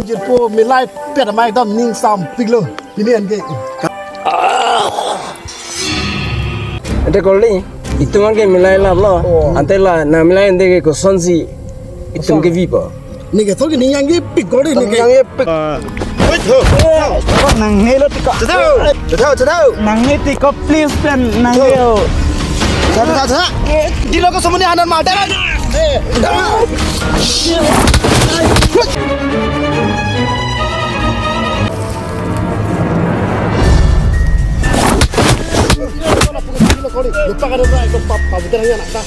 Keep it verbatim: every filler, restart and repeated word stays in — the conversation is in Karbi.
Jirpo milai pet amai dam ning sampiklo. Pini anke. Ante kali, itum anke milai laplo. Oh. Ante la, nangmilai ante ke kosonsi itum kevipo. Neke thok ni yang ye pik kali neke. Yang ye pik. Wait, ho. Nanghelo tiko. Chedau. Chedau, chedau. Nanghe tiko, please pen nanghe. Chedau, chedau, chedau. Dilo ko semuni hanan ma. Dai. Sorry, lupa kan, lupa, lupa, bukan hanya nak.